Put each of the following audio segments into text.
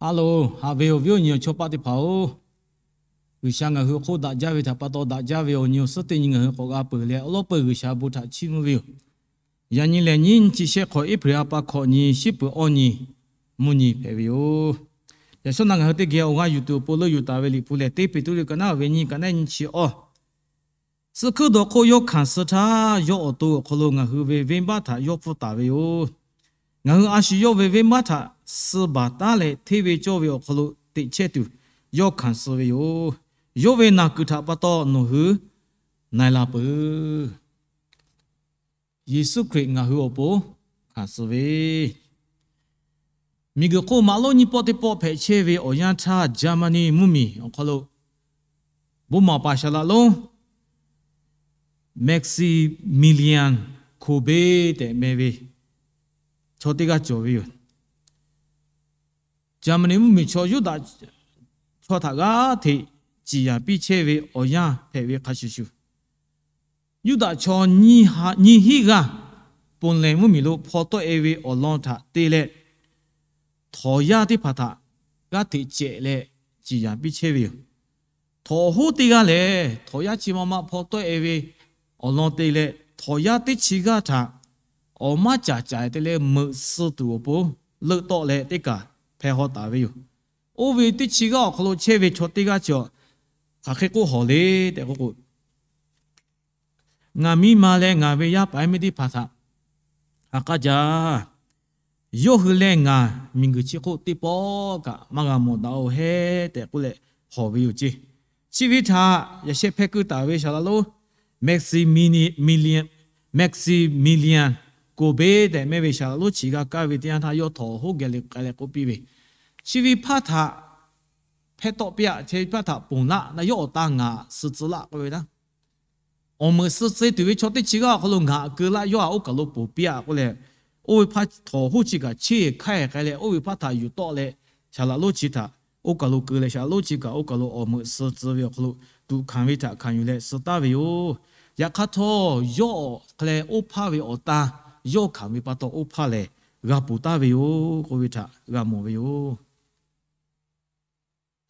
Hello, haꞈ ve awˬ viˉ awˬ nyi awˬ chawˇ paˆ teˇ hpaˍ-oˬ, G'uiˬsha ngaˬ hui awˬ hk'oˆ daꞈ jaˇ ve htaꞈ pa taw daꞈ jaˇ ve awˬ nyi awˬ suhˉ teˇ nyi ngaˬ hui k'awꞈ g'a peuˬ leh, awˉ lawˉ peuˬ G'uiˬsha bon htaꞈ chiˇ mvuh ve yoˬ. Yaꞈ nyi lehˬ, nyiˇ nyi chi shehˆ hk'awꞈ April ha pa hkawꞈ nyi, shiˉ peuˬ awˇ nyi, mvuhˇ nyi hpehꞈ ve yoˬ. Yaꞈ shawˉ naꞈ ngaˬ hui teˇ geh awˬ g'aˇ yuˬ tuˬ awˬ pon leuˆ yuˬ taˍ ve Liꞈ hpu lehˬ, Teˇ Peˍtruˆ liꞈ ka naˉ ve nyiˇ, ka naˉ nyi chi awˇ. Suh hkuiˉ dawˬ hk'oˆ yawˇ hkanˍ suh htaˇ, yawˇ awˬ to awˬ hk'aw lo ngaˬ hui ve venˇbaˆ htaꞈ yawˇ pfuhˇ taˍ ve yoˬ. Ngaˬ hui a shu yawˇ ve venˇbaˆ htaꞈ suh baˬ taˉ leh, hteˇ ve cawˇ ve awˬ hk'aw lo teꞈ chehˇ tuˬ yawˇ hkanˍ suh ve yoˬ. Yawˇ ve naˬ kuiˬ htaꞈ pa taw nawˬ hui na e la peuˬ. Yeˍsuˆ Hkriꞈ ngaˬ hui awˬ pon hkanˍ suh ve, miˬguiˬ hk'oˆ maꞈ lonˉ nyiˇ pawˆ teˇ pawˆ hpehꞈ chehˇ ve awˬ yanˇ htaˇ, Germany mvuhˇmiˬ awˬ hk'aw lo bon maˍ paˍ shaˍ laꞈ lonˉ Maximilian Kolbe tehꞈ meh ve chaw teˇ g'aˇ cawˬ ve yoˬ. Germany mvuhˇmiˬ chaw Yuˇdaꞈ chaw htaꞈ g'aˇ hteꞈ ciˍ yanˍ piˇ chehˇ ve awˬ yanˇ hpehꞈ ve hk'a shuˍ shuˍ, Yuˇdaꞈ chaw nyiˇ hinˉ g'aˇ Poland mvuhˇmiˬ lo hpaw tawˆ e ve awˬ lawn htaꞈ te leh, htawnˍ yaˇ teˇ hpaˍ htaꞈ g'aˇ hteꞈ cehꞈ leh ciˍ yanˍ piˇ chehˇ ve yoˬ. Htawnˍ hoˉ teˇ g'aˇ lehˬ, htawnˍ yaˇ chi ma ma hpaw tawˆ e ve awˬ lawn te leh, htawnˍ yaˇ teˇ chi g'aˇ htaꞈ awˬ maˇ caˍ caˍ te leh meuꞈ suh tuˬ awˬ pon leuˆ tawˆ leh teˇ kaˬ hpeh haw taˍ ve yoˬ. Oˇ ve teˇ chi g'aˇ awˬ hk'aw lo chehˇ ve chaw teˇ g'aˇ chi, hk'aˬ hk'e k'oˆ hawˬ le tehꞈ k'oˆ k'o, ngaˬ miˇ ma leh ngaˬ ve yaˇ paˍ yaˇ miˇ teˇ hpaˍ htaꞈ ha k'aˉ jaˇ. Yawˇ hui leh ngaˬ miˬguiˬ chi hk'oˆ teˇ pawˆ kaꞈ maˇ g'a mawˬ daꞈ-oˬ hehˉ tehꞈ k'oˆ leh hawˬ ve yoˬ ceˇ. Chi ve htaꞈ yaꞈ sheh hpehˇ keu taˍ ve shaˍ laꞈ lonˉ Maximilian, Maximilian Kolbe tehꞈ meh ve shaˍ laꞈ lonˉ chi g'a kaˇ ve teˇ yanˇ htaˇ, yawˇ htawnˍ hoˉ geh le k'ai leh k'oˆ piˇ ve, chi ve hpaˇ htaꞈ hpehˇ tawˆ piˇ-aꞈ. Chi ve hpaˇ htaꞈ ponˬ laˆ na, yawˇ awˬ tan ngaˬ suh tcuh laˆ k'oˆ ve naˉ, awˬ meuꞈ suh tcuh tuˬ ve chaw teˇ chi g'aˇ awˬ hk'aw lo ngaˬ keu laˆ, yawˇ htaꞈ oˇ kaˬ lo ponˬ piˇ-aꞈ k'oˆ leh, oˇ ve hpaˇ htawnˍ hoˉ chi kaꞈ cheˇ hk'aˇ hk'ai leh, oˇ ve hpaˇ htaꞈ yuˬ tawˆ leh, shaˍ laꞈ lonˉ chi htaꞈ oˇ kaˬ lo keu leh, shaˍ laꞈ lonˉ chi kaꞈ oˇ kaˬ lo awˬ meuꞈ suh tcuh ve awˬ hk'aw lo tuꞈ hkanˍ ve htaꞈ hkanˍ yuˬ leh suh taˍ ve yoˬ. Yaꞈ hk'aˇ htawˇ, yawˇ awˬ hk'aw lo oˇ hpaˇ ve awˬ tan yawˇ hkanˍ ve pa taw oˇ hpaˇ lehˬ g'a ponˬ taˍ ve yoˬ k'oˆ ve htaꞈ g'a mawˬ ve yoˬ.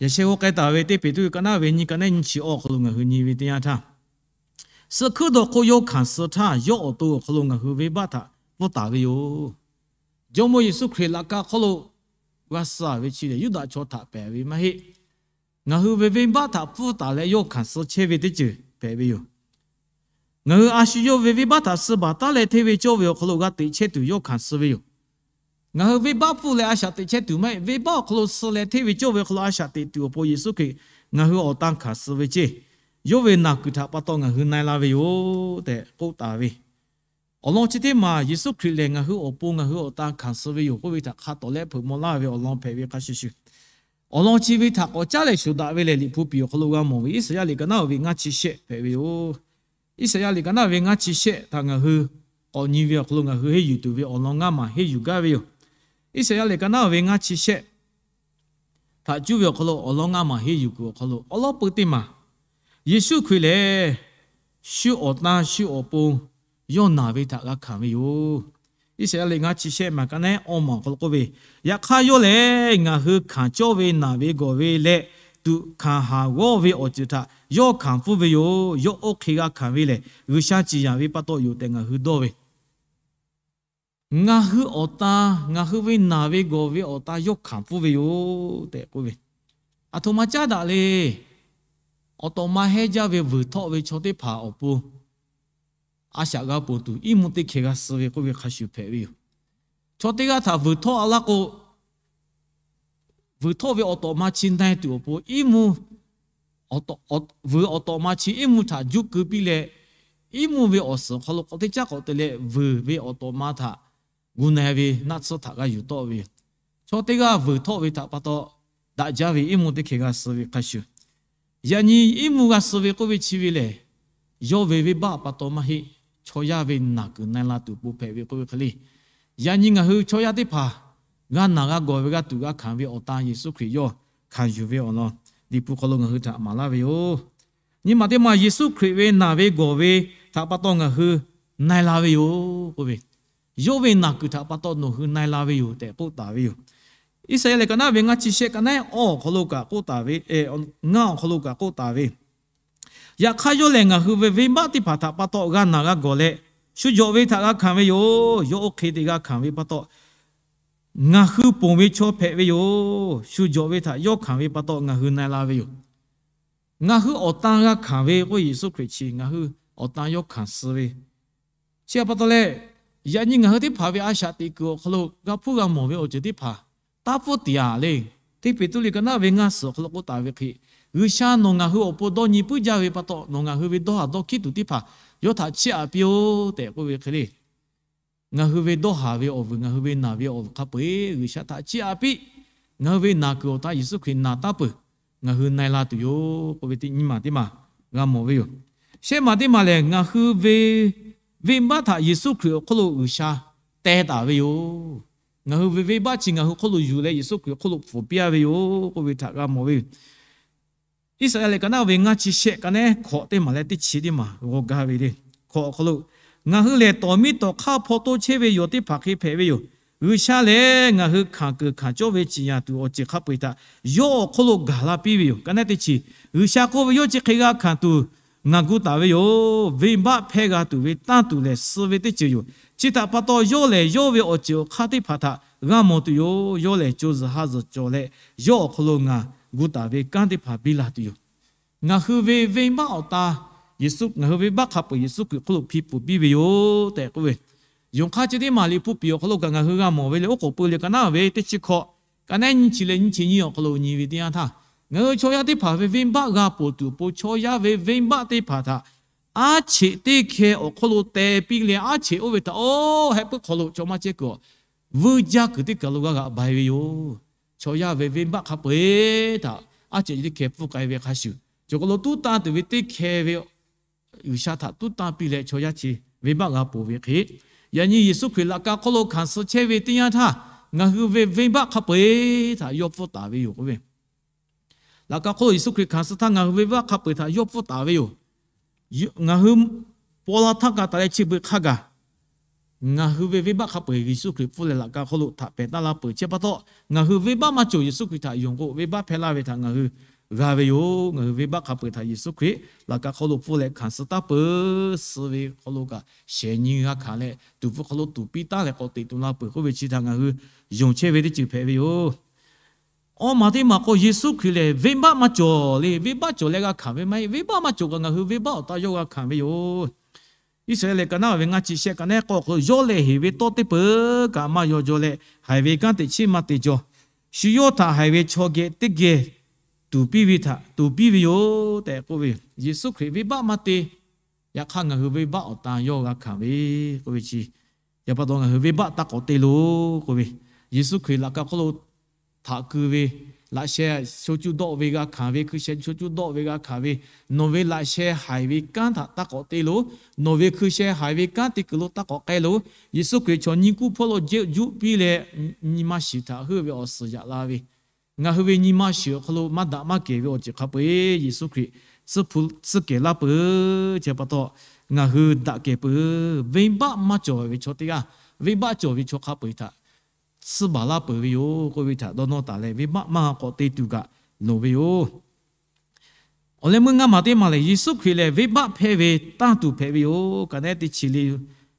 Yaꞈ sheh g'aw k'ai taˍ ve Teˇ Peˍtruˆ ka naˉ ve nyiˇ, ka naˉ nyi chi awˇ awˬ hk'aw lo ngaˬ hui nyi ve teˇ yanˇ htaˇ, suh hkuiˉ dawˬ hk'oˆ yawˇ hkanˍ suh htaˇ, yawˇ awˬ to awˬ hk'aw lo ngaˬ hui venˇbaˆ htaꞈ pfuhˇ taˍ ve yoˬ. Jawˇmawˇ Yeˍsuˆ Hkriꞈ laꞈ ka hk'oˆ lo g'a suh ve chi lehˬ, Yuˇdaꞈ chaw htaꞈ pehˍ ve maˇ heˆ. Ngaˬ hui ve venˇbaˆ htaꞈ pfuhˇ taˍ leh yawˇ hkanˍ suh chehˇ ve teˇ ceuˬ hpehꞈ ve yoˬ. Ngaˬ hui a shu yawˇ ve venˇbaˆ htaꞈ suh baˬ taˉ leh hteˇ ve cawˇ ve awˬ hk'aw lo g'a teꞈ chehˇ tuˬ yawˇ hkanˍ suh ve yoˬ. Ngaˬ hui venˇbaˆ pfuhˇ leh a shaꞈ teꞈ chehˇ tuˬ maˇ heˆ. Venˇbaˆ awˬ hk'aw lo suh leh hteˇ ve cawˇ ve awˬ hk'aw lo a shaꞈ teꞈ tuˬ awˬ pon Yeˍsuˆ Hkriꞈ ngaˬ hui awˬ tan hkanˍ suh ve ceˇ. Yawˇ ve naˬ kuiˬ htaꞈ pa taw ngaˬ hui na e la ve yoˬ tehꞈ k'oˆ taˍ ve awˬ lawn chi teˇ maˬ, Yeˍsuˆ Hkriꞈ lehˬ ngaˬ hui awˬ pon ngaˬ hui awˬ tan hkanˍ suh ve yoˬ k'oˆ ve htaꞈ hk'a tawˍ leh hpeuꞈ maw laˇ ve awˬ lawn hpehꞈ ve hk'a shuˍ shuˍ, awˬ lawn chi ve htaꞈ k'awꞈ caˉ leh shoˍ daꞈ ve lehˬ, Liꞈ hpu piˍ awˬ hk'aw lo g'a mawˬ ve Iˉsaˍyaˆ liꞈ ka naˉ ve ngaˇ chi shehˆ hpehꞈ ve yoˬ. Iˉsaˍyaˆ liꞈ ka naˉ ve ngaˇ chi shehˆ htaꞈ ngaˬ hui k'awꞈ nyi ve awˬ hk'aw lo ngaˬ hui henˇ yuˬ tuˬ ve awˬ lawn ngaˇ maˬ henˇ yuˬ gaˇ ve yoˬ. Iˉsaˍyaˆ liꞈ ka naˉ ve ngaˇ chi shehˆ htaꞈ cuˇ ve awˬ hk'aw lo awˬ lawn ngaˇ maˬ henˇ yuˬ kuiˬ awˬ hk'aw lo awˉ lawˉ peuˬ teˇ maˬ, Yeˍsuˆ Hkriꞈ lehˬ shu awˬ tan shu awˬ pon yawˇ naˬ ve htaꞈ g'a hkanˍ ve yoˬ. Iˉsaˍyaˆ liꞈ ngaˇ chi shehˆ maˬ ka naˉ awˇ maˬ awˬ hk'aw lo k'oˆ ve, yaꞈ hk'aˇ yawˇ lehˬ ngaˬ hui hkanˍ cawˇ ve naˬ ve gawˬ ve leh tuꞈ hkanˍ haˍ g'awˇ ve awˬ ceuˬ htaꞈ yawˇ hkanˍ pfuhˇ ve yoˬ. Yawˇ oˇ hk'e g'a hkanˍ ve lehˬ, G'uiˬsha ciˍ yanˍ ve pa taw yoˬ tehꞈ ngaˬ hui dawˇ ve, ngaˬ hui awˬ tan, ngaˬ hui ve naˬ ve gawˬ ve awˬ tan yawˇ hkanˍ pfuhˇ ve yoˬ tehꞈ k'oˆ ve, aˬ htoꞈ ma caˉ daꞈ le. Awˬ tawꞈ ma hehnˇ jaˇ ve vuiˬ htawˆ ve chaw teˇ hpaˍ awˬ pon a shaꞈ g'a ponˬ tuˬ, iˉ mvuhˇ teˇ hkeh g'a suh ve k'oˆ ve hk'a shuˍ hpehꞈ ve yoˬ. Chaw teˇ g'aˇ htaꞈ vuiˬ htawˆ a laˇ k'o, vuiˬ htawˆ ve awˬ tawꞈ ma chi na e tuˬ awˬ pon iˉ mvuhˇ, vuiˬ awˬ tawꞈ ma chi iˉ mvuhˇ htaꞈ juˇ keu piˇ leh, iˉ mvuhˇ ve awˬ suhˍ hk'aw lo k'awꞈ teˇ caˉ k'awꞈ te leh vuiˬ ve awˬ tawꞈ ma htaꞈ gu na e ve naˆ tsuhˇ htaꞈ g'a yuˬ tawˆ ve yoˬ. Chaw teˇ g'aˇ vuiˬ htawˆ ve htaꞈ pa taw daꞈ jaˇ ve iˉ mvuhˇ teˇ hkeh g'a suh ve hk'a shuˍ, yaꞈ nyi iˉ mvuhˇ g'a suh ve k'oˆ ve chi ve lehˬ, yawˇ ve venˇbaˆ pa taw maˇ heˆ. Chaw yaˇ ve naˬ kuiˬ na e la tuˬ pon hpehꞈ ve k'oˆ ve hk'e le. Yaꞈ nyi ngaˬ hui chaw yaˇ teˇ hpaˍ g'a naˬ g'a gawˬ ve g'a tuꞈ g'a hkanˍ ve awˬ tan Yeˍsuˆ Hkriꞈ yawˇ hkanˍ yuˬ ve awˬ lawn Liꞈ hpu hk'aw lo ngaˬ hui htaꞈ maˍ laˇ ve yoˬ. Nyi ma teˇ ma Yeˍsuˆ Hkriꞈ ve naˬ ve gawˬ ve htaꞈ pa taw ngaˬ hui na e la ve yoˬ k'oˆ ve, yawˇ ve naˬ kuiˬ htaꞈ pa taw nawˬ hui na e la ve yoˬ tehꞈ k'oˆ taˍ ve yoˬ. Iˉsaˍyaˆ lehˬ ka naˉ ve ngaˇ chi shehˆ ka naˉ awˇ awˬ hk'aw lo kaꞈ k'oˆ taˍ ve, ngaˇ awˬ hk'aw lo kaꞈ k'oˆ taˍ ve, yaꞈ hk'aˇ yawˇ lehˬ ngaˬ hui ve venˇbaˆ teˇ hpaˍ htaꞈ pa taw g'a naˬ g'a gawˬ leh, shu jawꞈ ve htaꞈ g'a hkanˍ ve yoˬ. Yawˇ oˇ hk'e te g'a hkanˍ ve pa taw, ngaˬ hui ponˬ ve chaw hpehꞈ ve yoˬ. Shu jawꞈ ve htaꞈ yawˇ hkanˍ ve pa taw ngaˬ hui na e la ve yoˬ. Ngaˬ hui awˬ tan g'a hkanˍ ve k'oˆ, Yeˍsuˆ Hkriꞈ chi ngaˬ hui awˬ tan yawˇ hkanˍ suh ve, chi htaꞈ pa taw leh, yaꞈ nyi ngaˬ hui teˇ hpaˍ ve a shaꞈ teꞈ kuiˬ awˬ hk'aw lo g'a hpuˇ g'a mawˬ ve awˬ ceuˬ teˇ hpaˍ taˇ pfuhˇ tiˍ aˍ le. Teˇ Peˍtruˆ liꞈ ka naˉ ve ngaˇ suhˍ awˬ hk'aw lo k'oˆ taˍ ve hk'e, G'uiˬsha nawˬ ngaˬ hui awˬ pon dawˇ nyi puiˉ jaˇ ve pa taw, nawˬ ngaˬ hui ve dawˇ haˍ dawˇ hkiˉ tuˬ teˇ hpaˍ yawˇ htaꞈ chiˇ aꞈ piˇ-oˆ tehꞈ k'oˆ ve hk'e le. Ngaˬ hui ve dawˇ haˍ ve awˬ vuiˬ, ngaˬ hui ve naˬ ve awˬ vuiˬ hk'a peu-eˬ G'uiˬsha htaꞈ chiˇ aꞈ piˇ. Ngaˬ hui ve naˬ kuiˬ awˬ htaꞈ Yeˍsuˆ Hkriꞈ naˬ taˉ peuˬ, ngaˬ hui na e la tuˬ yoˬ k'oˆ ve teˇ nyiˇ maˬ teˇ maˬ g'a mawˬ ve yoˬ. Shehˆ maˬ teˇ maˬ lehˬ, ngaˬ hui ve venˇbaˆ htaꞈ Yeˍsuˆ Hkriꞈ awˬ hk'oˆ lo G'uiˬsha teh taˍ ve yoˬ. Ngaˬ hui ve venˇbaˆ chi ngaˬ hui hk'oˆ lo yuˬ leh Yeˍsuˆ Hkriꞈ awˬ hk'oˆ lo pfuhˍ piˇ-a ve yoˬ k'oˆ ve htaꞈ g'a mawˬ ve yoˬ. Iˉsaˍyaˆ lehˬ ka naˉ ve ngaˇ chi shehˆ ka naˉ hkawꞈ teˇ maˬ leh teˇ chi teˇ maˬ g'aw gaˇ ve le. Hkawꞈ awˬ hk'aw lo, ngaˬ hui lehˬ tawˍ miˇ tawˍ hk'aˇ hpaw toˇ chehˇ ve yawˬ teˇ hpaˍ hk'e hpehꞈ ve yoˬ. G'uiˬsha lehˬ ngaˬ hui hkanˍ keunˍ hkanˍ cawˇ ve ciˍ yanˍ tuˬ awˬ ceuˬ hk'a peu-eˬ htaꞈ yawˇ awˬ hk'oˆ lo gaˬ la piˇ ve yoˬ. Ka naˉ teˇ chi, G'uiˬsha k'oˆ ve, yawˇ chi hk'e g'a hkanˍ tuˬ ngaˬ gu taˍ ve yoˬ. Venˇbaˆ hpehˇ g'a tuˬ ve tanˇ tuˬ lehˬ suh ve teˇ ceuˬ yoˬ. Chi htaꞈ pa taw yawˇ lehˬ yawˇ ve awˬ ceuˬ awˬ hk'aˇ teˇ hpaˍ htaꞈ g'a mawˬ tuˬ yoˬ. Yawˇ lehˬ co zuhˬ ha zuhˬ cawˬ leh, yawˇ awˬ hk'aw lo ngaˬ gu taˍ ve kanˉ teˇ hpaˍ biˇ la tuˬ yoˬ. Ngaˬ hui ve venˇbaˆ awˬ tan, Yeˍsuˆ, ngaˬ hui venˇbaˆ hk'a peu-eˬ Yeˍsuˆ Hkriꞈ hk'oˆ lo hpiˇ pfuhˍ piˇ ve yoˬ tehꞈ k'oˆ ve, yonˍ hk'aˇ chi teˇ maˬ Liꞈ hpu piˍ awˬ hk'aw lo kaꞈ ngaˬ hui g'a mawˬ ve le. Oˉ k'oˍ pui liꞈ ka naˉ ve teˇ chi hkawꞈ, ka naˉ nyiˇ chi leh nyiˇ chi nyiˇ awˬ hk'aw lo nyi ve teˇ yanˇ htaˇ, ngaˬ hui chaw yaˇ teˇ hpaˍ ve venˇbaˆ g'a ponˬ tuˬ awˬ pon chaw yaˇ ve venˇbaˆ teˇ hpaˍ htaꞈ aˉ cheꞈ teˇ hkeh awˬ hk'oˆ lo teh piˇ leh, aˉ cheꞈ oˇ ve htaꞈ, oˇ heh puiˉ hk'aw lo chaw maˇ cehˇ kuiˬ awˬ vuiˇ jaˇ kuiˬ teˇ kaˬ lo g'a g'aꞈ bai ve yoˬ. Chaw yaˇ ve venˇbaˆ hk'a peu-eˬ htaꞈ aˉ cheꞈ teˇ hkeh pfuhˇ k'ai ve hk'a shuˍ, cawˬ k'aw lo tuˉ tanˇ tuˬ ve teˇ hkeh ve G'uiˬsha htaꞈ tuˉ tanˇ piˇ leh chaw yaˇ chi venˇbaˆ g'a ponˬ ve hk'e, yaꞈ nyi Yeˍsuˆ Hkriꞈ laꞈ ka hk'oˆ lo hkanˍ suh chehˇ ve teˇ yanˇ htaˇ, ngaˬ hui ve venˇbaˆ hk'a peu-eˬ htaꞈ yawˇ pfuhˇ taˍ ve yoˬ k'oˆ ve. Laꞈ ka hk'oˆ lo Yeˍsuˆ Hkriꞈ hkanˍ suh htaˇ ngaˬ hui ve venˇbaˆ hk'a peu-eˬ htaꞈ yawˇ pfuhˇ taˍ ve yoˬ. Ngaˬ hui paw la htaˇ kaꞈ taˍ leh chi beuꞈ hk'a gaˬ, ngaˬ hui ve venˇbaˆ hk'a peu-eˬ Yeˍsuˆ Hkriꞈ pfuhˇ leh laꞈ ka hk'oˆ lo htaꞈ pehˬ taˍ la peuˬ. Chi pa taw, ngaˬ hui venˇbaˆ maˇ cawˬ Yeˍsuˆ Hkriꞈ htaꞈ yonˍ k'o, venˇbaˆ hpehˇ laˇ ve htaꞈ ngaˬ hui g'a ve yoˬ. Ngaˬ hui venˇbaˆ hk'a peu-eˬ htaꞈ Yeˍsuˆ Hkriꞈ laꞈ ka hk'oˆ lo pfuhˇ leh hkanˍ suh taˍ peuˬ. Suh ve hk'aw lo kaꞈ shehˍ nyi g'a hkanˍ leh, tuˍ hpfuh hk'aw lo tuˍ piˇ taˉ leh k'awꞈ teꞈ tuˬ la peuˬ k'oˆ ve chi htaꞈ ngaˬ hui yonˍ chehˇ ve teˇ ceuˬ hpehꞈ ve yoˬ. Awˇ maˬ teˇ maˬ k'o, Yeˍsuˆ Hkriꞈ lehˬ venˇbaˆ maˇ cawˬ le. Venˇbaˆ cawˬ leh g'a hkanˍ ve maˇ heˆ. Venˇbaˆ maˇ cawˬ kaꞈ ngaˬ hui venˇbaˆ awˬ tan yawˇ g'a hkanˍ ve yoˬ. Iˉsaˍyaˆ lehˬ ka naˉ ve ngaˇ chi shehˆ ka naˉ k'awˇ hk'aw lo, yawˇ lehˬ heˍ ve tawˇ teˇ peuˬ kaꞈ maˇ yaw jaw leh, haiˬ ve kanˉ teꞈ chiˉ maˇ te jaw. Shu yawˇ htaꞈ haiˬ ve chaw geh teˇ geh tuˍ piˇ ve htaꞈ tuˍ piˇ ve yoˬ tehꞈ k'oˆ ve yoˬ. Yeˍsuˆ Hkriꞈ venˇbaˆ maˇ te. Yaꞈ hk'aˇ ngaˬ hui venˇbaˆ awˬ tan yawˇ g'a hkanˍ ve k'oˆ ve chi, yaꞈ pa taw ngaˬ hui venˇbaˆ taˇ k'awꞈ te loˬ k'oˆ ve, Yeˍsuˆ Hkriꞈ laꞈ ka hk'oˆ lo htaꞈ keu ve, laꞈ sheh sho cuˇ dawˆ ve g'a hkanˍ ve, hkui sheh sho cuˇ dawˆ ve g'a hkanˍ ve, nawˬ ve laꞈ sheh haiˬ ve kanˉ htaꞈ taˇ k'awꞈ te loˬ. Nawˬ ve hkui sheh haiˬ ve kanˉ te kuiˬ lo taˇ k'awꞈ k'ai loˬ. Yeˍsuˆ Hkriꞈ chaw nyiˇ kuˇ hpawˇ lo jeuˆ juˆ piˇ leh, nyi ma shiˍ htaꞈ heuˆ ve awˬ suhˍ yaꞈ la ve, ngaˬ hui ve nyi ma shiˍ awˬ hk'aw lo maˇ daꞈ maˇ kehˬ ve awˬ ceuˬ hk'a peu-eˬ Yeˍsuˆ Hkriꞈ tcuhˉ hpu tcuhˉ kehˬ laˇ peuˬ. Chi pa taw ngaˬ hui daꞈ kehˬ peuˬ. Venˇbaˆ maˇ cawˬ ve chaw teˇ g'aˇ, venˇbaˆ cawˬ ve chaw hk'a peu-eˬ htaꞈ tsuhˇ baˬ laˇ peuˬ ve yoˬ k'oˆ ve htaꞈ dawˇ nawˇ taˍ leh, venˇbaˆ maˇ g'a k'awꞈ te tuˬ kaꞈ loˍ ve yoˬ. Awˬ leh meuˇ ngaˇ maˬ teˇ maˬ lehˬ, Yeˍsuˆ Hkriꞈ lehˬ venˇbaˆ hpehˇ ve tanˇ tuˬ hpehꞈ ve yoˬ. Ka naˉ teˇ chi le,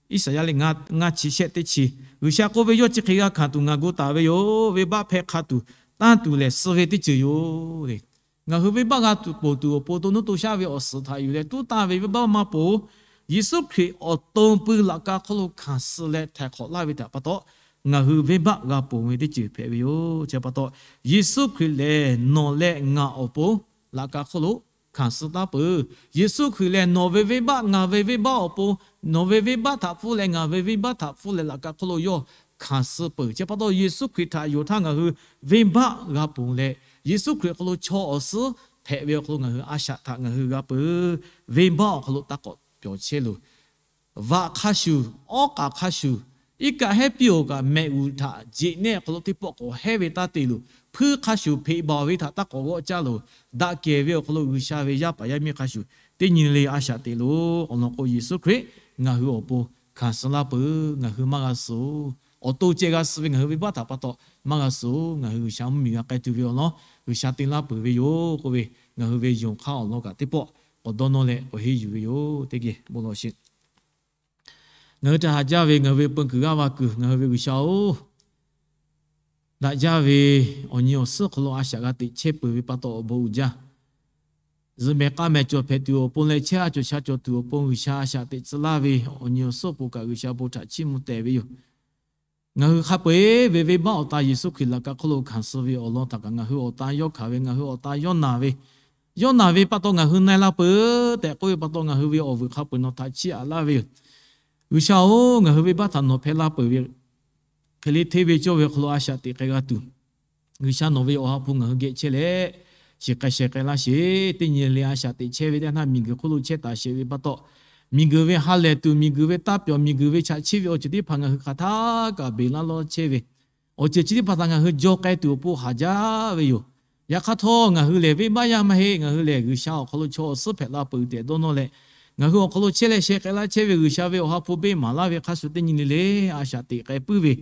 Iˉsaˍyaˆ lehˬ ngaˇ chi shehˆ teˇ chi, G'uiˬsha k'oˆ ve, yawˇ chi hk'e g'a hkanˍ tuˬ ngaˬ gu taˍ ve yoˬ. Venˇbaˆ hpehˇ hk'a tuˬ tanˇ tuˬ lehˬ suh ve teˇ ceuˬ yoˬ le. Ngaˬ hui venˇbaˆ g'a tuˬ ponˬ tuˬ awˬ pon to nuˇ to shaˆ ve awˬ suhˍ htaꞈ yuˬ leh tuˉ tanˇ ve venˇbaˆ maˇ ponˬ. Yeˍsuˆ Hkriꞈ awˬ to pui laꞈ ka hk'oˆ lo hkanˍ suh leh htaiˍ hk'awꞈ laˇ ve htaꞈ pa taw, ngaˬ hui venˇbaˆ g'a ponˬ ve teˇ ceuˬ hpehꞈ ve yoˬ. Chi pa taw, Yeˍsuˆ Hkriꞈ lehˬ nawˬ leh ngaˬ awˬ pon laꞈ ka hk'oˆ lo hkanˍ suh taˉ peuˬ. Yeˍsuˆ Hkriꞈ lehˬ nawˬ ve venˇbaˆ ngaˬ ve venˇbaˆ awˬ pon, nawˬ ve venˇbaˆ htaꞈ pfuhˇ leh ngaˬ ve venˇbaˆ htaꞈ pfuhˇ leh laꞈ ka hk'oˆ lo yawˇ hkanˍ suh peuˬ. Chi pa taw, Yeˍsuˆ Hkriꞈ htaꞈ yonˍ htaˇ ngaˬ hui venˇbaˆ g'a ponˬ leh, Yeˍsuˆ Hkriꞈ awˬ hk'aw lo chaw awˬ suhˉ hpehꞈ ve awˬ hk'aw lo ngaˬ hui a shaꞈ htaꞈ ngaˬ hui g'a peuˬ. Venˇbaˆ awˬ hk'aw lo taˇ k'awꞈ pyawˬ chehˇ loˬ. Vaꞈ hk'a shuˍ, awˉ k'aˍ hk'a shuˍ, iˉ kaˆ hehˉ piˇ-oˬ kaꞈ mehꞈ g'uˬ htaꞈ jeꞈ nehˆ awˬ hk'aw lo teˇ pawˆ k'awꞈ hehˉ ve taˇ te loˬ. Hpuiˇ hk'a shuˍ hpeꞈ baˬ ve htaꞈ taˇ k'awꞈ g'awˆ caˇ loˬ. Daꞈ kehˬ ve awˬ hk'aw lo G'uiˬsha ve yaˇ paˍ yaˇ miˇ hk'a shuˍ teˇ nyi le a shaꞈ teꞈ loˬ. Awˬ lawn k'o, Yeˍsuˆ Hkriꞈ ngaˬ hui awˬ pon hkanˍ suh laˇ peuˬ. Ngaˬ hui maˇ g'a suhˍ-oˬ. awˬ to ceh g'a suh ve ngaˬ hui ve baˆ htaꞈ pa taw maˇ g'a suh-oˬ. Ngaˬ hui G'uiˬsha mvuhˇmiˬ g'a k'ai tuˬ ve awˬ lawn G'uiˬsha te laˇ peuˬ ve yoˬ k'oˆ ve, ngaˬ hui ve yonˍ hk'aˇ awˬ lawn kaꞈ teˇ pawˆ k'awꞈ dawˇ nawˇ leh k'awꞈ henˇ yuˬ ve yoˬ. Teˇ geh bon lawˬ sheˍ. Ngaˬ hui htaꞈ haꞈ jaˇ ve ngaˬ hui ve peu kuiˬ g'aˇ va kuiˬ ngaˬ hui ve G'uiˬsha-oˬ, daꞈ jaˇ ve awˬ nyi awˬ suhˉ hk'aw lo a shaꞈ g'a teꞈ chehˇ peuˬ ve pa taw awˬ bon uiˍ jaˇ. Zuhꞈ mehˍ k'a mehˍ cawˬ hpehꞈ tuˬ awˬ pon leh chehˇ a cawˬ sha cawˬ tuˬ awˬ pon G'uiˬsha a shaꞈ teꞈ tcuh laˇ ve awˬ nyi awˬ suhˉ awˬ pon kaꞈ G'uiˬsha bon htaꞈ chiˇ mvuh tehˬ ve yoˬ. Ngaˬ hui hk'a peu-eˬ ve venˇbaˆ awˬ ta Yeˍsuˆ Hkriꞈ laꞈ ka hk'oˆ lo hkanˍ suh ve awˬ lawn htaꞈ kaꞈ ngaˬ hui awˬ ta yawˇ hkanˍ ve, ngaˬ hui awˬ ta yawˇ naˬ ve, yawˇ naˬ ve pa taw ngaˬ hui na-e la peuˬ tehꞈ k'oˆ ve pa taw ngaˬ hui ve awˬ vuiˬ hk'a peu-eˬ nawˬ htaꞈ chiˇ aꞈ laˇ ve yoˬ. G'uiˬsha-oˬ, ngaˬ hui ve baˆ htaꞈ nawˬ hpehꞈ la peuˬ ve hk'e le hteˇ ve cawˇ ve awˬ hk'aw lo a shaꞈ teꞈ k'ai g'a tuˬ, G'uiˬsha nawˬ ve awˬ ha hpu ngaˬ hui geh chehˇ leh, shiˍ k'ai sheh k'ai laˇ sheˍ. Teˇ nyi le a shaꞈ teꞈ chehˇ ve teˇ htaˇ miˬguiˬ hk'oˆ lo chehˇ taˍ sheˍ ve pa taw, miˬguiˬ ve ha lehˬ tuˬ, miˬguiˬ ve taˇ pyawˬ, miˬguiˬ ve chaꞈ chiˆ ve awˬ ceuˬ teˇ hpaˍ ngaˬ hui hk'aˬ htaˇ kaꞈ beˬ laˇ lawˇ chehˇ ve awˬ ceuˬ chi teˇ hpaˍ htaꞈ ngaˬ hui jaw k'ai tuˬ awˬ pon haˍ jaˇ ve yoˬ. Yaꞈ hk'aˇ htawˇ, ngaˬ hui lehˬ venˇbaˆ yaˇ maˇ heˆ. Ngaˬ hui lehˬ G'uiˬsha awˬ hk'aw lo chaw awˬ suhˉ hpehꞈ la peuˬ tehꞈ dawˇ nawˇ leh, ngaˬ hui awˬ hk'aw lo chehˇ leh sheh k'ai laˇ chehˇ ve G'uiˬsha ve awˬ ha hpu beˇ maˍ laˇ ve hk'a shuˍ teˇ nyi le le a shaꞈ teꞈ k'ai puiˉ ve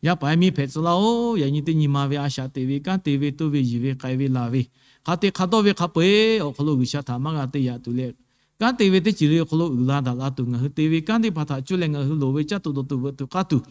yaˇ paˍ yaˇ miˇ hpehꞈ tcuh laˇ-oˬ. Yaꞈ nyi teˇ nyi ma ve a shaꞈ teꞈ ve, kanˉ te ve, toˇ ve, yiˬ ve, k'ai ve, laˬ ve, hk'a te hk'a dawˇ ve hk'a peu-eˬ awˬ hk'aw lo G'uiˬsha htaꞈ maˇ g'a te yaꞈ tuˬ leh, kanˉ te ve teˇ ceuˬ le awˬ hk'aw lo uiˍ la daꞈ la tuˬ, ngaˬ hui te ve kanˉ teˇ hpaˍ htaꞈ cuˇ leh ngaˬ hui loˍ ve caˇ tuˬ dawˬ tuˬ veuꞈ tuˬ k'aˇ tuˬ,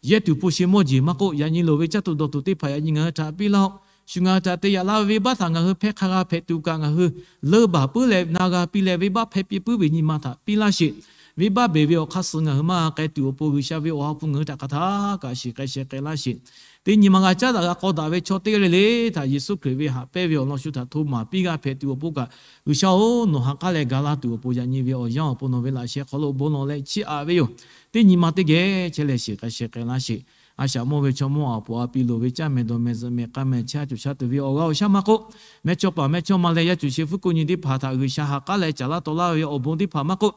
yehˇ tuˬ hpu shi mawˇ jeˬ maˇ k'oˆ, yaꞈ nyi loˍ ve caˇ tuˬ dawˬ tuˬ teˇ hpaˍ yaꞈ nyi ngaˬ hui htaꞈ piˇ laˇ-oˆ. Shu ngaˬ hui htaꞈ te yaꞈ laˇ ve venˇbaˆ htaꞈ ngaˬ hui hpehˇ hk'a g'a hpehꞈ tuˬ kaꞈ ngaˬ hui leuˇ baˬ puiˉ leh na g'a piˇ leh venˇbaˆ hpehˇ piˇ puiˉ ve nyi ma htaꞈ piˇ laˇ sheˍ. Venˇbaˆ beˬ ve awˬ hk'aˇ suh ngaˬ hui maˇ g'a k'ai tuˬ awˬ pon G'uiˬsha ve awˬ ha hpu ngaˬ hui htaꞈ hk'aˬ htaˇ kaꞈ shiˍ k'ai sheh k'ai laˇ sheˍ. Teˇ nyi ma g'a caˉ daꞈ g'a k'aw daꞈ ve chaw teˇ g'aˇ le le htaꞈ Yeˍsuˆ Hkriꞈ ve haꞈ pehnˇ ve awˬ lawn shu htaꞈ hto maˍ piˇ g'a hpehꞈ tuˬ awˬ pon kaꞈ, G'uiˬsha-oˬ, nawˬ ha k'aˉ leh ga laˇ tuˬ awˬ pon yaꞈ nyi ve awˬ yanˇ awˬ pon nawˬ ve laꞈ sheh hk'aw lo bon lawˬ leh chiˇ aꞈ ve yoˬ. Teˇ nyi ma teˇ geh chehˇ leh shiˍ k'ai sheh k'ai laˇ sheˍ. A shaꞈ mawˇ ve chaw mawˇ a poˍ a pi loˍ ve caˇ mehˍ dawˬ mehˍ zuhꞈ mehˍ k'a mehˍ chehˇ a cawˬ sha tuˬ ve awˬ g'aˇ awˬ shaˉ maˇ k'oˆ, mehˇchawˇ paˍ mehˇchawˇma leh yaˇ cuˬ shehˍ hpfuhˇ hk'oˆ nyi teˇ hpaˍ htaꞈ G'uiˬsha ha k'aˉ leh caˍ laˇ taw laˇ ve awˬ bon teˇ hpaˍ maˇ k'oˆ,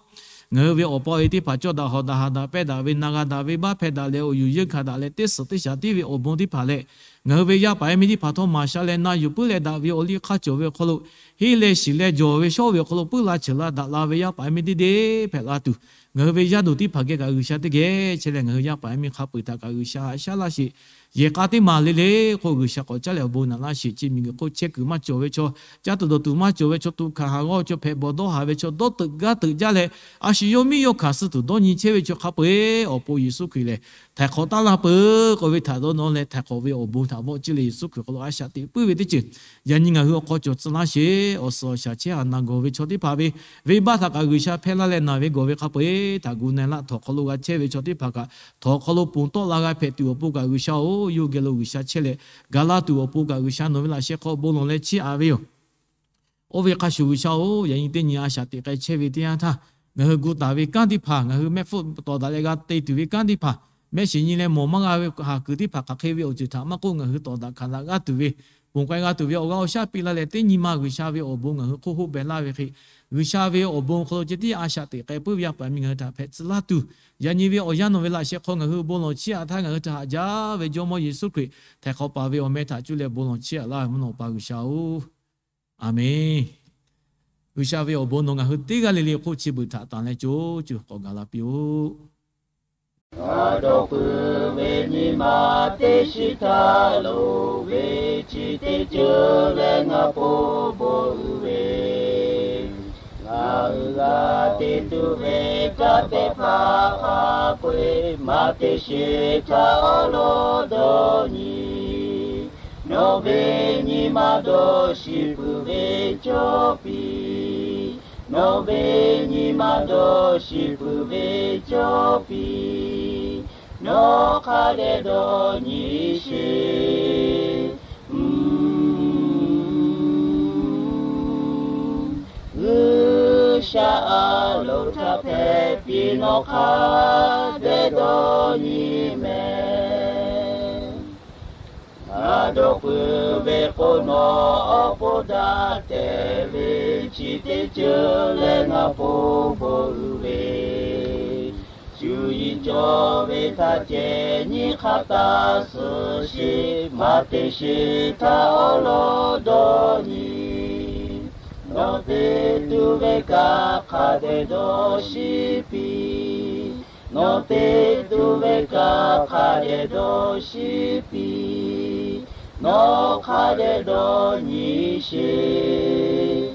ngaˬ hui ve awˬ pa awˬ e teˇ hpaˍ cawˇ daꞈ hawˍ daꞈ haˍ daꞈ pehˇ daꞈ ve, na g'a daꞈ ve, venˇbaˆ hpehˇ daꞈ leh awˬ yuˬ yeunˇ hkanˍ daꞈ leh teˇ suhˍ teˇ shaˍ tiˉ ve awˬ bon teˇ hpaˍ leh, ngaˬ hui ve yaˇ paˍ yaˇ miˇ teˇ hpaˍ htawˇ maˍ sha leh na yuˬ puiˉ leh daꞈ ve awˬ liˇ hk'aˇ cawˬ ve awˬ hk'aw lo, henˇ leh shiˍ leh jawˬ ve shawˉ ve awˬ hk'aw lo puiˉ la cheuˬ la daꞈ la ve yaˇ paˍ yaˇ miˇ teˇ deˇ hpehꞈ la tuˬ, ngaˬ hui ve yaˇ duˬ teˇ hpaˍ geh kaꞈ G'uiˬsha teˇ geh chehˇ leh ngaˬ hui yaˇ paˍ yaˇ miˇ hk'a peu-eˬ htaꞈ kaꞈ G'uiˬsha haꞈ shaˉ laˇ sheˍ. Yehˬ k'a teˇ maˬ le le hk'oˆ G'uiˬsha k'awꞈ caˉ leh awˬ bon naꞈ laˇ sheˍ. Chi miˬguiˬ hk'oˆ chehˇ kuiˬ maˇ cawˬ ve chaw, caˇ tuˬ dawˬ tuˬ maˇ cawˬ ve chaw, tuꞈ hkanˍ haˍ g'awˇ chaw, hpehꞈ bawˬ dawˇ haˍ ve chaw, dawˇ teuꞈ gaˇ teuꞈ jaˇ leh, a shu yawˇ miˇ yawˇ hkanˍ suh tuˬ dawˇ nyi chehˇ ve chaw hk'a peu-eˬ awˬ pon Yeˍsuˆ Hkriꞈ lehˬ htaiˍ hk'awꞈ taˉ laˇ peuˬ k'oˆ ve htaꞈ dawˇ nawˇ leh, htaiˍ hk'awꞈ ve awˬ bon htaꞈ vawˆ ciˇ leh Yeˍsuˆ Hkriꞈ hk'aw lo a shaꞈ teꞈ puiˉ ve teˇ ceuˬ yaꞈ nyi ngaˬ hui awˬ hk'aw cawˬ tcuh laˇ sheˍ. Awˬ suhˍ awˬ shaˍ chehˇ haˍ naˬ gawˬ ve chaw teˇ hpaˍ ve venˇbaˆ htaꞈ kaꞈ G'uiˬsha hpehˇ laˇ leh naˬ ve gawˬ ve hk'a peu-eˬ htaꞈ gu na-e laˇ. Htawnˍ hk'aw lo g'a chehˇ ve chaw teˇ hpaˍ kaꞈ htawnˍ hk'aw lo ponˬ tawˆ la g'a hpehꞈ tuˬ awˬ pon kaꞈ G'uiˬsha-oˬ, yawˇ hui geh lo G'uiˬsha chehˇ leh ga laˇ tuˬ awˬ pon kaꞈ G'uiˬsha nawˬ ve laꞈ sheh hk'aw bon lawˬ leh chiˇ aꞈ ve yoˬ. Oˇ ve hk'a shuˍ G'uiˬsha-oˬ, yaꞈ nyi teˇ nyi a shaꞈ teꞈ k'ai chehˇ ve teˇ yanˇ htaˇ, ngaˬ hui gu taˍ ve kanˉ teˇ hpaˍ, ngaˬ hui mehˆ hpfuhˆ tawˍ daꞈ leh g'a te tuˬ ve kanˉ teˇ hpaˍ, mehˆ shiˍ nyi leh mawˬ maˇ g'a ve haˍ kuiˬ teˇ hpaˍ hk'aˬ hk'e ve awˬ ceuˬ htaꞈ maˇ k'oˆ, ngaˬ hui tawˍ daꞈ hkanˍ daꞈ g'aˇ tuˬ ve, ponˬ k'ai g'a tuˬ ve awˬ g'aˇ awˬ shaˉ piˇ laˇ leh, teˇ nyi ma G'uiˬsha ve awˬ bon ngaˬ hui hk'oˆ hoˆ beh laˇ ve hk'e, G'uiˬsha ve awˬ bon hk'aw lo ceh tiˉ a shaꞈ teꞈ k'ai puiˉ ve yaˇ paˍ yaˇ miˇ ngaˬ hui htaꞈ hpehꞈ tcuh laˇ tuˬ, yaꞈ nyi ve awˬ yanˇ nawˬ ve laꞈ sheh hk'aw ngaˬ hui bon lawˬ chiˇ aꞈ htaˇ ngaˬ hui htaꞈ haꞈ jaˇ ve Jawˇmawˇ Yeˍsuˆ Hkriꞈ htaiˍ hk'awꞈ paˍ ve awˬ meh htaꞈ cuˇ leh bon lawˬ chiˇ aꞈ laˇ ve mvuhˇ naw Awˬ pa G'uiˬsha-oˬ, Aˍmenˬ. G'uiˬsha ve awˬ bon nawˬ ngaˬ hui teˇ g'aˇ le le hk'oˆ chi beuꞈ htaꞈ tanˬ leh co cuˬ k'awꞈ gaˬ la piˇ-oˆ. Ngaˬ dawˇ peuˬ ve nyi ma teˇ shiˍ htaˇ loˍ ve chi teˇ ceuˬ leh ngaˬ po bon uiˍ ve, ngaˬ hui g'a te tuˬ ve kanˉ teˇ hpaˍ hk'a peu-eˬ maˇ te sheˍ htaˇ awˉ lawˉ dawˇ nyi. Nawˬ ve nyi ma dawˇ shiˍ peuˬ ve cawˇ piˇ. Nawˬ ve nyi ma dawˇ shiˍ peuˬ ve cawˇ piˇ. Nawˬ hk'a dehꞈ dawˇ nyi sheˍ. G'uiˬsha a loˍ htaꞈ hpehꞈ piˇ nawˬ hk'a dehꞈ dawˇ nyi mehˍ. Ngaˬ dawˇ peuˬ ve k'o nawˬ awˬ pon daꞈ tehꞈ ve chi teˇ ceuˬ leh ngaˬ po bon uiˍ ve, cuˇ yiˍ cawˬ ve htaꞈ ceh nyi hk'a taˇ suh sheˍ, maˇ te sheˍ htaˇ awˉ lawˉ dawˇ nyi. Nawˬ te tuˬ ve kaꞈ hk'a dehꞈ dawˇ shiˍ piˇ. Nawˬ te tuˬ ve kaꞈ hk'a dehꞈ dawˇ shiˍ piˇ. Nawˬ hk'a dehꞈ dawˇ nyi sheˍ.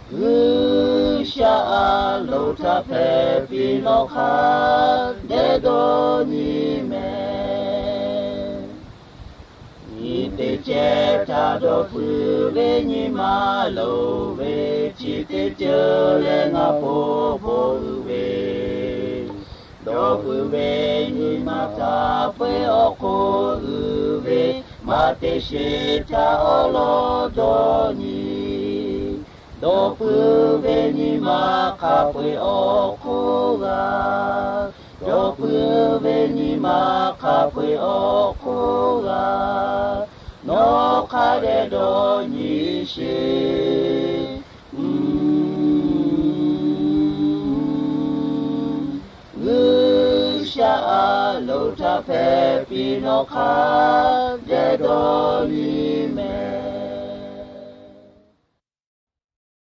G'uiˬsha a loˍ htaꞈ hpehꞈ piˇ, nawˬ hk'a dehꞈ dawˇ nyi mehˍ. Nyi teˇ cehˇ htaꞈ dawˬ puiˉ ve nyi ma loˍ ve, chi teˇ ceuˬ leh ngaˬ hpoˆ hpoˆ uiˍ ve, dawˬ puiˉ ve nyi ma htaꞈ peu-eˬ awˬ hk'oˆ uiˍ ve, maˇ te sheˍ htaꞈ awˉ lawˉ dawˇ nyi. Dawˬ puiˉ ve nyi ma hk'a peu-eˬ awˬ hk'oˆ g'a. Dawˬ puiˉ ve nyi ma hk'a peu-eˬ awˬ hk'oˆ g'a. Nawˬ hk'a dehꞈ dawˇ nyi sheˍ. G'uiˬsha a loˍ htaꞈ hpehꞈ piˇ, nawˬ hk'a dehꞈ dawˇ nyi mehˍ.